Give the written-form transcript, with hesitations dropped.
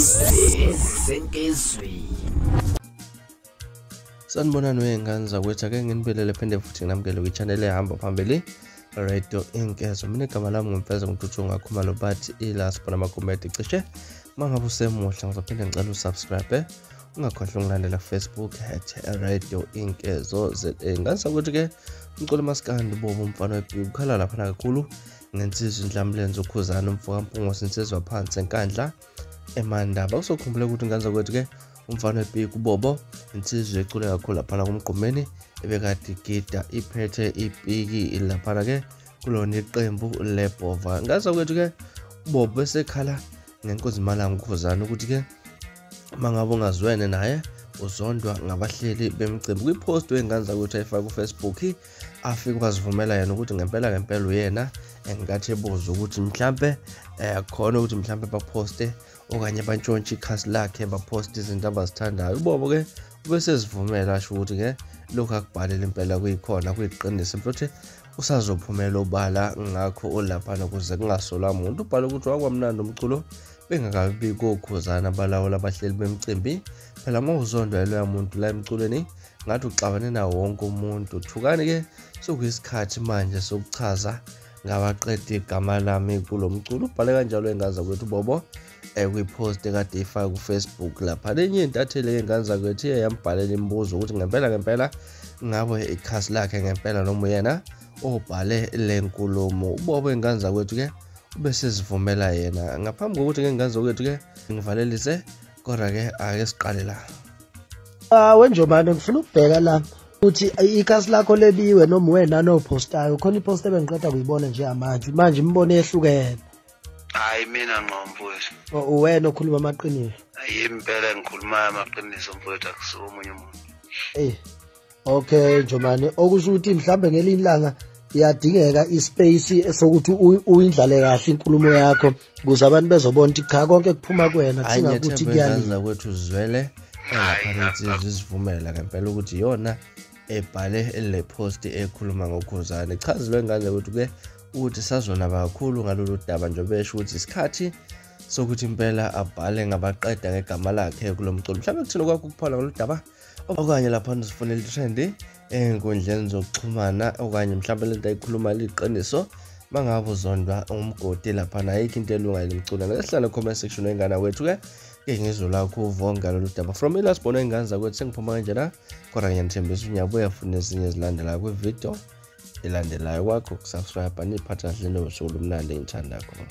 Isenkezwi. Sanibonani wey'ngane zakwethu, ake nginibelele phinde futhi nginamukele kwi-channel ehamba phambili Radio Inkezo. Mina igama lami nguMfeza Nguthuthunga Khumalo, bathi ila sibona amakomedi cishe. Uma ngabe usemuhle ngizophinde ngicela usubscribe, ungakhohlwa ungilandela ku-Facebook at Radio Inkezo ZA. Ngane zakwethu-ke, umculo maskandi Bobo umfana webhiki ukhala laphana kakhulu ngensizwa Inhlamlenze uKhuzani umfokaMpungose, insizwa phansi eNkandla eMandaba. Usokhumbula ukuthi ngane zakwethu-ke umfana wepiki uBobo insizwa ecule kakhulu laphana kuMgqumeni, ebekade igida iphethe ipiki laphana-ke kulona iqembu leBhova. Ngane zakwethu-ke uBobo besekhala ngenkozi malanga uKhuzani ukuthi-ke uma ngabe ungazwene naye uzondwa ngabahleli bemicimbi. Kwipost wey'ngane zakwethu ayifake kuFacebook, afike wazivumela yena ukuthi ngempela ngempela uyena, engathi ebuza ukuthi mhlampe khona ukuthi mhlampe baphoste okanye bantshontshe ikhasi lakhe, baphoste izinto abazithandayo. UBobo-ke ubesezivumela asho ukuthi-ke lokhu akubhalele impela kuyikhona kuyiqiniso, futhi usazophumela obala ngakho olaphana ukuze kungasolwa muntu. Ubhale ukuthi wakwamnandi umculo bengakabi koKhuzani abalawula abahleli bemicimbi. Phela uma uzondwa yiloya muntu la emculweni ngathi uxabane nawo wonke umuntu. Thukani-ke, sekuyisikhathi manje sokuchaza ngabaqeda igama lami kulo mculo. Ubhale kanjalo ey'ngane zakwethu uBobo kwipost ekade ifake kuFacebook lapha. Lenye intatheli ey'ngane zakwethu iye yambhalela imibuzo ukuthi ngempela ngempela ngabe ikhasi lakhe ngempela noma uyena obhale le nkulumo. UBobo ey'ngane zakwethu-ke ubesezivumela yena. Ngaphambi kokuthi-ke ngane zakwethu-ke ngivalelise, kodwa-ke ake siqale la. Wenjomane, ngifuna ukubheka la ukuthi ikhasi lakho lebiwe noma wena nophostayo. Khona ipost ebengiqeda kuyibona njengamanje, manje imibono ehlukene. Hayi mina ngqo mfowethu. Uwena okhuluma amaqiniso? Impela ngikhuluma amaqiniso mfowethu, akusiwo omunye umuntu. Okay Njomane, okusho ukuthi mhlambe ngelinye ilanga iyadingeka ispace sokuthi uyindlale kahle inkulumo yakho ukuze abantu bezobona ukuthi cha, konke kuphuma kuwena, kusingakuthi kuyani kwethu zwele laphana izivumela ngempela ukuthi iyona ebhale le post ekhuluma ngoKhuzani. Chazelwe ngane ukuthi-ke ukuthi sazona kakhulu ngalolu daba, njengoba esho ukuthi isikhathi sokuthi impela abhale ngabaqeda ngegama lakhe kulo mculo. Mhlawumbe kuthina kwakho ukuphola ngalolu daba, okanye lapha nizifunela i-trend ey'nkundleni zokuxhumana, okanye mhlawumbe lento ayikhuluma liqiniso. Mangabe uzondwa umgodi laphana, ayikho into elungayo emculweni. Ake sihlale comment section wengane wethu-ke ke ngizwe lakho uvo ngalolu daba. From ila sibona iy'ngane zakwethu, sengiphuma kanjena, kodwa ngiyanithembisa ngiyabuya futhi nezinye ezilandelayo kwividiyo elandelayo. Kwakho kusubscribe, niphathe kahle nosuku olumnandi engithanda khona.